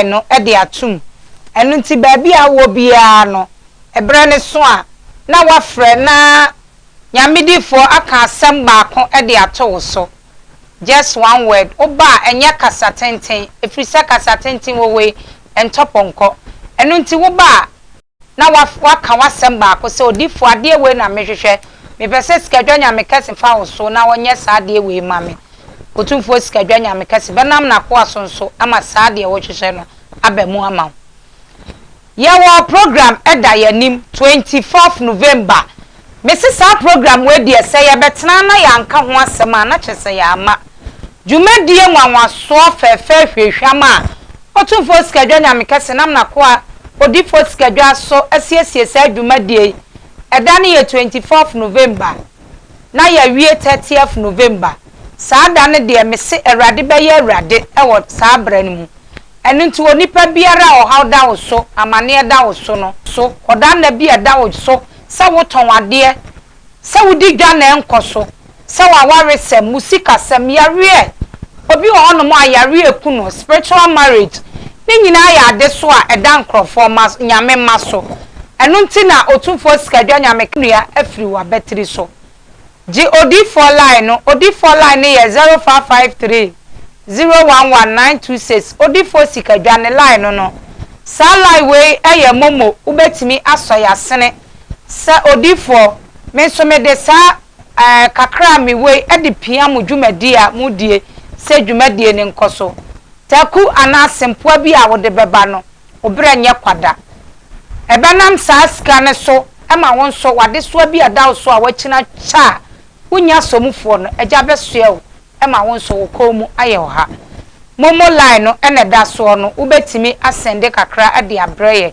No de atom. Ɛno nti baabi a wowɔ biara no, ɛberɛ no so a, na woafrɛ na Nyame difoɔ aka asɛm baako de ato wo so. Just one word. Woba a, ɛnyɛ kasa tenten, ɛfiri sɛ kasa tenten wɔ hɔ yi, ɛntɔ pɔnkɔ. Ɛno nti woba a, na woaka w'asɛm baako sɛ, Odifoɔ, adeɛ wei na mehwehwɛ. Mepɛ sɛ Sikadwa Nyame Kɛse fa wo so na ɔnyɛ saa adeɛ wei ma me. Otumfoɔ Sikadwa Nyame Kɛse bɛnam n'akoa so nso ama saa deɛ wohwehwɛ no aba mu ama wo. Yɛwɔ program da yɛn anim, 24th November. Mese saa program wei deɛ sɛ yɛbɛtena na yɛanka ho asɛm a na kyerɛ sɛ yɛamma. Dwumadie nwanwasoɔ fɛɛfɛ hwehwam a Otumfoɔ Sikadwa Nyame Kɛse nam n'akoa Odifoɔ Sikadwa so asiesie saa dwumadie yi. Ɛda no yɛ 24th November na yɛawie 30th November. Saa da no deɛ mese Awurade bɛyɛ Awurade wɔ saa berɛ no mu. Ɛno nti onipa biara a ɔhaw da wo so, amaneɛ da wo so no, so kɔda nna bi a ɛda wo so sɛ wotɔn adeɛ, sɛ wodi dwa na ɛnkɔ so, sɛ w'awaresɛm, wo sikasɛm, yareɛ, obi wɔ hɔnom a yareɛ ku no, spiritual marriage, ne nyinaa yɛ adesoa a ɛda nkorɔfoɔ mma, Nyame mma so. Ɛno nti na Otumfoɔ Sikadwa Nyame nua afiri w'abatiri so. Gye odiyifoɔ line no, odiyifoɔ line no yɛ 0553 011 926, odiyifoɔ Sikadwa ne line no no. Saa line wei yɛ momo, wobɛtumi asɔ y'asene sɛ odiyifoɔ, me nso mede saa ɛɛ kakra a mewɔ yi de pia mo dwumadie a modie sɛ dwumadie no nkɔ so. Taku anaa sempoa bi a wode bɛba no, wo berɛ nyɛ kwa da. Ɛbɛnam saa sika no so ma wo nso w'adesoa bi a ɛda wo so a woakyina kyɛ a wonnya somufoɔ no, Agya bɛsoɛ wo ma wo nso wo kɔn mu ayɛ ɔha. Momo line no na ɛda soɔ no, wobɛtumi asɛnde kakra de abrɛ yɛn.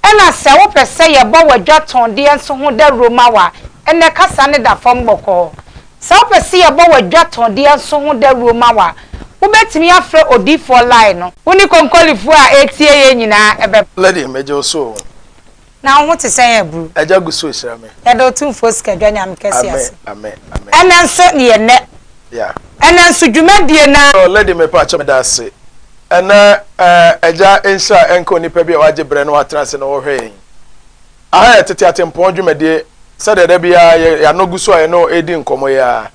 Ɛna sɛ wopɛ sɛ yɛbɔ w'adwatɔndeɛ nso ho dawuro ma wo a, ɛnnɛ kasa no da fam bɔkɔɔ. Sɛ wopɛ sɛ yɛbɔ w'adwatɔndeɛ nso ho dawuro ma wo a, wobɛtumi afrɛ odiyifoɔ line no. Wo ne konkolifoɔ a ɛretie yɛn nyinaa ɛbɛba. Lady, megye wo so o. Na wo ho te sɛn aburu? Agya gu so rehyira me. Yɛda Otumfoɔ Sikadwa Nyame kɛse Amen, ase. amen, amen. Ɛnɛ nso ne yɛ nnɛ. Yeah. Ɛnɛ nso dwumadie no ara. Oh, lady mepakyɛ meda ase. Ɛnɛ eh, Agya nhyira ɛnka onipa bi a wagye brɛ na watena ase na ɔrehwɛ yɛn. Aha yɛ Tete Atempɔn dwumadie sɛdeɛ da biara yɛ yɛano gu so a yɛne wo redi nkɔmmɔ yi ara.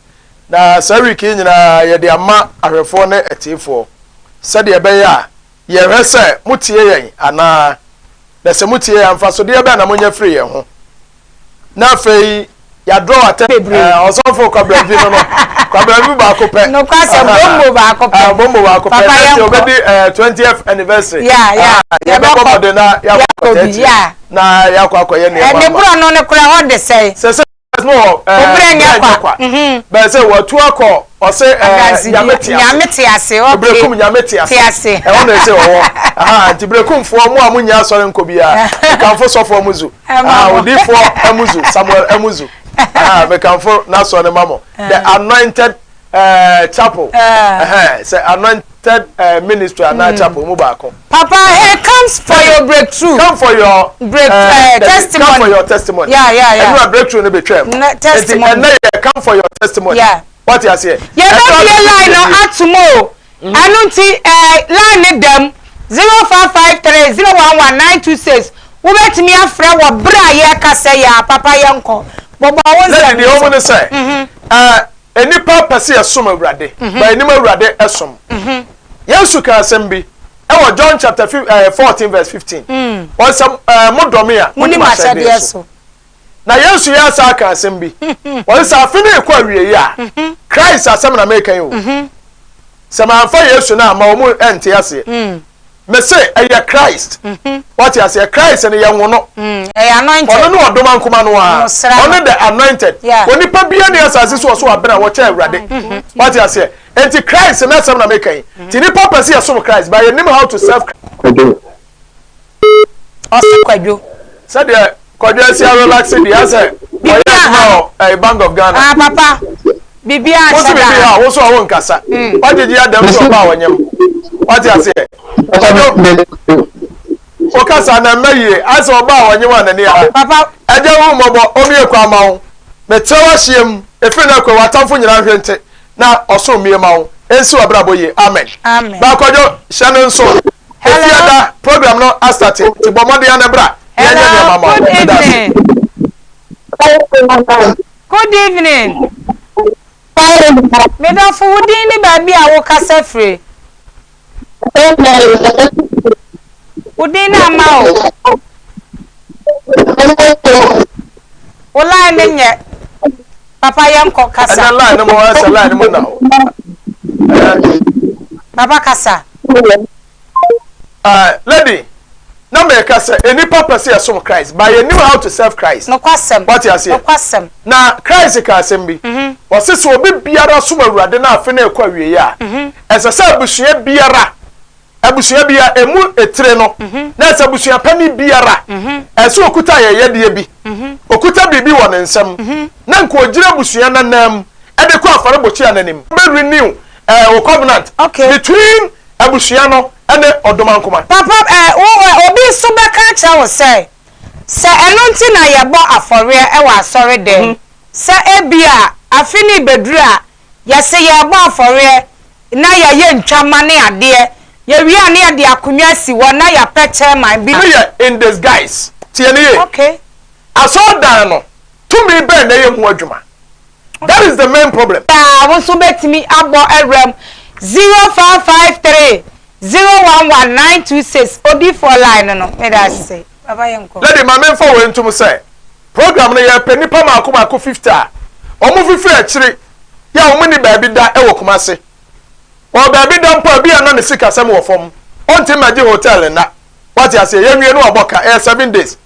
Na saa week yi nyinaa yɛde ama ahwɛfoɔ ne atiefoɔ sɛdeɛ ɛbɛyɛ a Yɛhwɛ sɛ motie yɛn anaa, na sɛ motie yɛn a, mfasodeɛ bɛn na monya firi yɛn ho? Na afei yɛadrɔw atɛn. Bebree. Eh, ɔsɔfo Kwabena no no, Kwabena baako pɛ. Nokwasɛm, bombo baako pɛ. Ah, bombo baako pɛ. Papa, Next year yɛnkɔ. obedi eh, 20th anniversary. Yeah. Ah, yɛbɛbɔ mmɔden na yɛakɔ Yɛakɔ bi, akɔtɛɛkyɛ. yeah. Na yɛakɔ akɔyɛ Eh, nneɛma ne ama. borɔno no koraa hɔ de sɛe. Sɛ sɛ no wɔ Wo berɛ nyɛ berɛ kwa. Bɛyɛ sɛ watu akɔ ɔse Nyame te ase. Nyame te ase, okay. Berekum Nyame te ase. Te ase. Ɛhɔ na ɛsɛ ɔwɔ. Aha, nti Berekumfoɔ mo a mo nyɛ asɔre nkɔ biara, mekamfo sɔfo Amuzu. Aha, odiifoɔ Amuzu, Samuel Amuzu. Aha, mekamfo n'asɔre no ma mo. The Anointed uh, Chapel. Uh, sɛ Anointed uh, Ministry anaa mm. chapel mu baako. Papa, it comes for your breakthrough. Come for your break, testimony. Come for your testimony. Yeah. Ɛnu a breakthrough no bɛ twɛm. Testimony. Nti ɛnɛ yɛ come for your testimony. Yeah. Wate aseɛ. Yɛbɛbie line no atom o. Ɛno nti ɛɛ line no dam 0553 011 926 wobɛtumi afrɛ wɔ berɛ a yɛrekasa yi a papa yɛnkɔ. Bɔbɔ wo nsɛm Lady deɛ ɔmo ne sɛ ɛɛ nnipa pɛ sɛ yɛsom Awurade but yɛnim Awurade som. Yesu kaa asɛm bi ɛwɔ John chapter 14 verse 15. Ɔse sɛ ɛɛ mo dɔ me a monni m'ahyɛdeɛ so. Na Yesu yɛ asa aka asɛm bi. Ɔse sɛ afe no rekɔ awieyi a, Christ asɛm na meka yi o. Sɛ mamfa Yesu no amma wɔn ɛnte aseɛ. Mese ɛyɛ Christ. Wate aseɛ? Christ no yɛnwo no. Ɛyɛ anointed. Ɔno ne ɔdomankoma no ara. Ngosra no. Ɔne the anointed. Yeah. Onipa biara ni asase so ɔso abene a wɔkyɛn Awurade. Wate aseɛ? Enti Christ n'asɛm na meka yi. Nti nipa pɛ sɛ yɛsom Christ but yɛnnim how to serve Christ. Kwadwo. Ɔse Kwadwo. Sɛdeɛ Kwadwo asi arelaxe deɛ asɛ ɔyɛ adwuma wɔ ɛɛ Bank of Ghana. Ah papa biribiara Wo nhyɛ se da biribi ha. ha wo so a wo nkasa. Wagyegye adam sɛ ɔbaa ɔnyem. Wate aseɛ? Kwadwo wo kasa na ɛmɛ yie asɛ ɔbaa ɔnyem a n'ani aha. Papa. Agya hu mmɔbɔ ɔmmue kwan ma wo. Metrɛ w'ahyeɛ mu ɛfiri nnɛ kɔ w'atamfo nyinaa nhwe nte na ɔsoro mmue ma wo. Ɛnsi w'abrabɔ yie. Amen. Amen. Ba Kwadwo hyɛ no nso. Efiada program no astate nti bɔ mmɔden ara na bra na yɛnyɛ nneɛma Hello, ma wo. good Meda ase. evening. Good evening. Me dɔfo, wo din ne baabi a wokasa firi? Wo din no ama o. Wo line no nyɛ. Papa yɛnkɔ kasa. Ɛnɛ line no mu ɛsɛ line no mu na o. Papa kasa. Lady, na meka sɛ nnipa pɛ sɛ yɛsom Christ but yɛnnim how to serve Christ. Nokwasɛm. Wate aseɛ? Nokwasɛm. Na Christ ka asɛm bi. Ɔse sɛ obi biara som Awurade na afe no rekɔ awieɛ a, ɛsɛ sɛ abusua biara, abusua biara, ɛmu etire no, na ɛsɛ abusua panin biara, ɛsɛ okuta ayɛyɛdeɛ bi, okuta biribi wɔ ne nsam, na nka ɔgyina abusua no ananmu de kɔ afɔrebukyia no anim. Bɛ renew eh, wo covenant Okay. between abusua no ne ɔdomankoma. Papa, eh, wo, eh, obi nso bɛka akyerɛ wo sɛ, sɛ ɛno nti na yɛbɔ afɔreɛ wɔ asɔredɛm, sɛ ebia afe no rebɛduru a, yɛse yɛrebɔ afɔreɛ na yɛayɛ ntwama ne adeɛ, yɛwie a na yɛde akonnwa asi hɔ na yɛapɛ chairman bi. No yɛ in disguise. Tie no yie. Okay. Asɔredan no, tumi bɛn na ɛyɛ mu adwuma? That is the main problem. A wo nso wobɛtumi abɔ awuram 0553 011 926 odiyifoɔ line no no. Meda ase. Papa yɛnkɔ. Lady ma menfa wei ntom sɛ program no yɛpɛ nnipa maako maako 50 a wɔn fifiri akyiri yɛ a wɔn nni baabi da wɔ Kumasi. Ɔwɔ baabi da mpo a ebia na ne sikasɛm wɔ fam ɔnte mmɛgye hotel nna. Wate aseɛ yɛnwie no wabɔ ka ɛyɛ 7 days.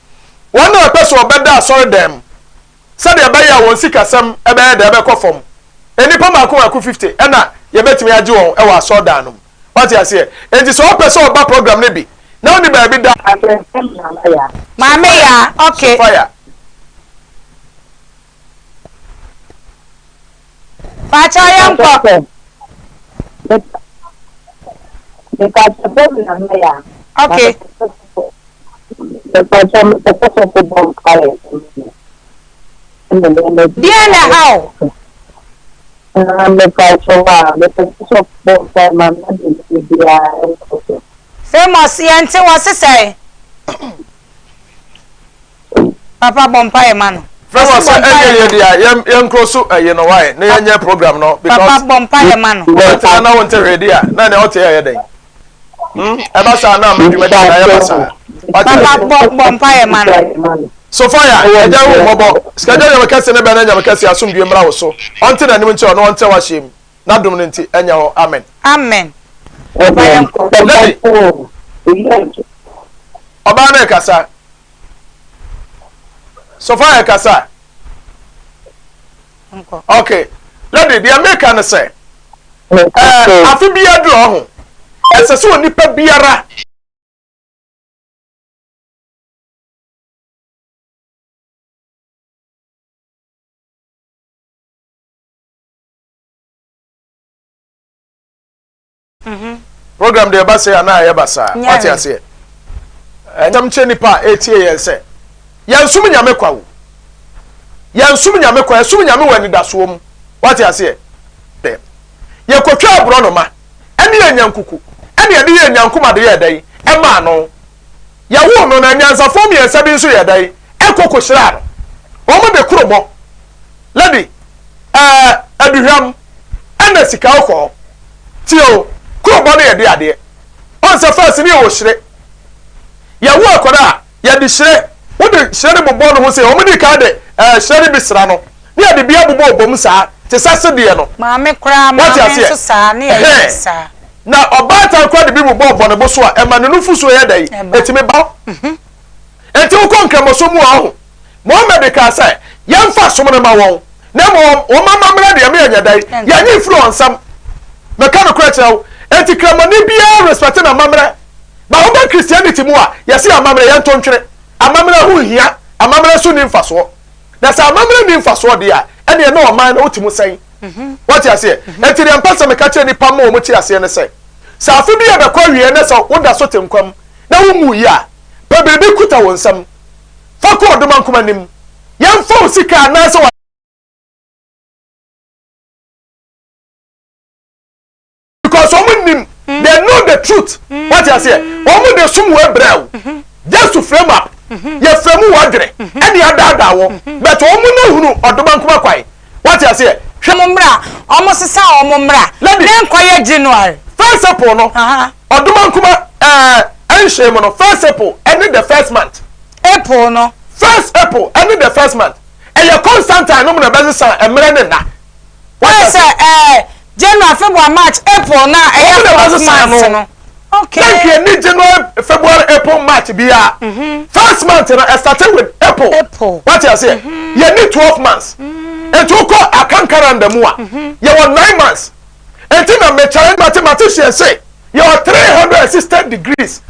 Wɔn a ɛpɛ sɛ wɔbɛda asɔredan mu sɛdeɛ ɛbɛyɛ a wɔn sikasɛm bɛyɛ dɛ bɛkɔ fam. Nnipa mmaako mmaako 50 na yɛbɛtumi agye wɔn wɔ asɔredan no mu. Wate aseɛ? Enti sɛ wopɛ sɛ wɔba program no bi na wonni baabi da. Maame Yaa, okay. Sophia. Pakyɛw yɛnkɔ. Okay. Deɛn na ɛha wo? Famous, yɛnte wɔ se sɛn? Papa bɔ mpaeɛ ma no. Famous sɛ ɛnyɛ yɛ deɛ yɛn yɛn nkuro so ɛyɛ no wae na yɛnyɛ program no because. Papa bɔ mpaeɛ ma no. Wɔtena na wɔnte hwee deɛ a na nea ɔte yɛ dɛn. Hmm ɛba saa na ama dwumadi nyinaa yɛ basaa. Wate Papa aseɛ. bɔ bɔ mpaeɛ ma no. Sophia, Agya hu mmɔbɔ. Sikagya Nyame kɛse ne bɛn na Nyame kɛse asomdwie mmra wo so. Ɔnte n'anim nkyerɛ wo na ɔntrɛ w'ahyɛm mu. N'adom no nti ɛnyɛ hɔ. Amen. Amen. Papa yɛnkɔ. Lady, ɔbaa no rekasa. Sophia kasa. Okay. Lady, deɛ meka ne sɛ, ɛɛ afe biara duru ɔho, ɛsɛ sɛ onipa biara Program deɛ ɛba sɛ anaa ɛyɛ basaa. Wate aseɛ? Ɛnyɛm kyerɛ nipa a ɛretie yɛn sɛ yɛnsom nyame kwa o. Yɛnsom nyame kwa, yɛsom nyame wɔ anidasoɔ mu. Wate aseɛ? Yɛkɔtwa aborɔnoma ɛne anyankuku ɛne yɛde yɛ anyankoma de yɛɛ dɛn ɛmaa no. Yɛwoo no na anyansafoɔ mmiɛnsa bi nso yɛɛ dɛn ɛkɔ kɔhyiraa no. Wɔn de korobɔ, lady, ɛɛ aduhwam ɛna sika kɔkɔɔ. Tie o, kurobɔ no yɛde adeɛ. Ɔn sɛ first no yɛwɔ hyire. Yɛwo akwadaa a, yɛde hyire, wode hyire no bobɔ ne ho sei, wɔn di kan de ɛɛ hyire no bi sra no, ne yɛde bi abobɔ ɔbɔ mu saa, te sɛ sedeɛ no. Maame koraa, Wate maame aseɛ? nso saa, ne yɛyɛ no Ɛhɛn. saa. Na ɔbaatan koraa de bi bobɔ bɔ ne bo so a, ɛma ne nufusuo yɛ dɛn? Ɛba. Ɛtumi ba. Enti wokɔ nkramosom mu a, ɔho, Mohammed kaa sɛ, Yɛmfa som no ma wɔn, na mmom wɔn amammerɛ deɛ, me yɛnyɛ dɛn? Yɛnnye mfiri wɔn nsam. Meka nokorɛ kyerɛ wo. Enti Kramoni biara respect n'amammerɛ. But woba Christianity mu a, yɛse amammerɛ, yɛnto ntwene. Amammerɛ ho nhia, amammerɛ so nni mfasoɔ. Na sɛ amammerɛ nni mfasoɔ deɛ a, ɛneɛ na ɔman no wote mu sɛn? Woate aseɛ? Enti deɛ mpɛ sɛ meka kyerɛ nnipa ma wɔn te aseɛ ne sɛ, sɛ afe bi rebɛkɔ awieɛ na sɛ woda so te nkwa mu na wonwuiɛ a, pɛ biribi kuta wo nsam. Fa kɔ ɔdomankoma anim. Yɛmfa wo sika anaasɛ wa. Because wɔn nim deɛ. They know the truth. Wate aseɛ? Wɔn de sum wɔ brɛ wo just to frame up. Yɛ frame wɔ adwene ɛne adaadaa wɔ, but wɔn no hunu ɔdoma nkoma kwan. Wate aseɛ? Hwɛ. Ɔmo mmra, ɔmo sesa ɔmo mmra. Lady. Ne nkɔyɛ January. First April no, ɔdoma nkoma ɛnhyɛn mu no, first April ɛne the first month. April no. First April ɛne the first month. Ɛyɛ Constantine no mu na ɛbɛsesa mmerɛ ne nna. Wɔyɛ sɛ January, February, March, April na ɛyɛ Wɔn na fourth ɛbɛsesa month no. no. Okay. Thank you. Ni January, February, April, March bia. First month no, it started with April. April. What you say? You need 12 months. Nti wokɔ Akan calendar mu a, yɛwɔ 9 months. Nti na me challenge mathematician say yɛwɔ 360 degrees.